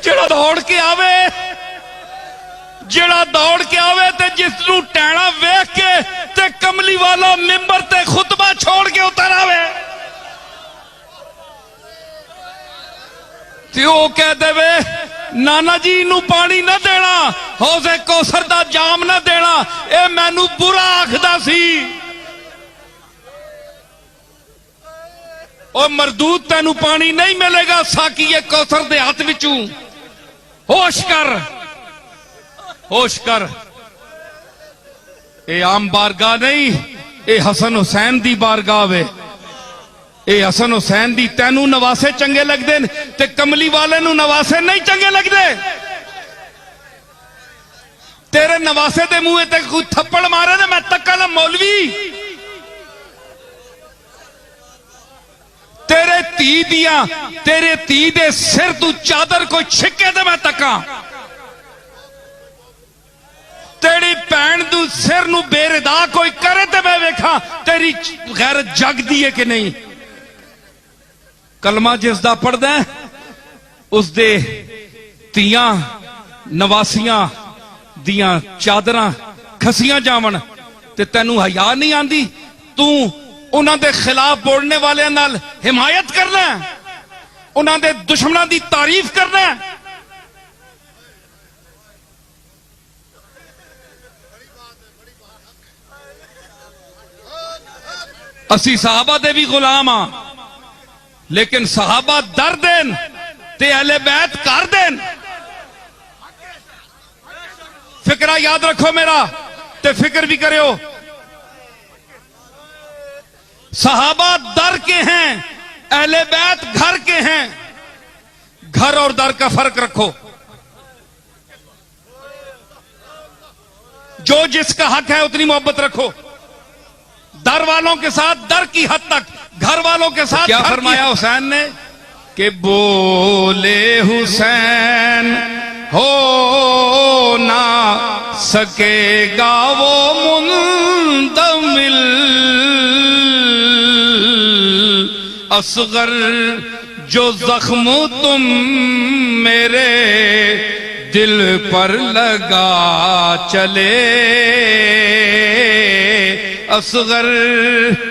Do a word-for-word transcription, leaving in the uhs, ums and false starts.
جیڑھا دوڑ کے آوے، جیڑھا دوڑ کے آوے تے جس نوں ٹہنا ویکھ کے تے کملی والا ممبر تے خطبہ چھوڑ کے اتر آوے، تے او کہہ دے وے، نانا جی، اینوں پانی نہ ݙیݨا، حوض کوثر دا جام نہ ݙیݨا، اے مینوں برا آکھدا سی۔ او مردود، تینوں پانی نہیں ملے گا ساقی کوثر دے ہتھ وچوں۔ ہوش کر، ہوش کر۔ اے عام بارگاہ نہیں، اے حسن حسین دی بارگاہ وے۔ اے حسن حسین دی، تینوں نواسے چنگے لگدے نے تے کملی والے نوں نواسے نہیں چنگے لگدے۔ تیرے نواسے دے منہ تے کوئی تھپڑ مارے تے میں تکاں نا مولوی۔ تیرے دھی دیاں، تیرے دھی دے سر توں چادر کوئی چھکے تے میں تکاں۔ تیری بھین دے سر نوں بے ردا کوئی کرے تے میں ویکھاں تیری غیرت جگدی ہے کہ نہیں۔ کلمہ جس دا پڑھدا ہے، اس دے دھیاں نواسیاں دیاں چادراں کھسیاں جاون تے تینوں حیا نہیں آندی؟ توں انہاں دے خلاف بولنے والیاں نال حمایت کرنا ہے، انہاں دے دشمناں دی تعریف کرنا ہے۔ اسی صحابہ دے بھی غلام ہاں، لیکن صحابہ درد ہن تے اہل بیت گھر دے ہن۔ فقرہ یاد رکھو میرا تے فکر بھی کریو۔ صحابہ در کے ہیں، اہل بیت گھر کے ہیں۔ گھر اور در کا فرق رکھو۔ جو جس کا حق ہے، اتنی محبت رکھو۔ در والوں کے ساتھ در کی حد تک، گھر والوں کے ساتھ کیا گھر کی فرمایا حد۔ حسین نے کہ بولے حسین، ہو نہ سکے گا وہ مندمل۔ اصغر، جو زخم تم میرے دل پر لگا چلے، اصغر،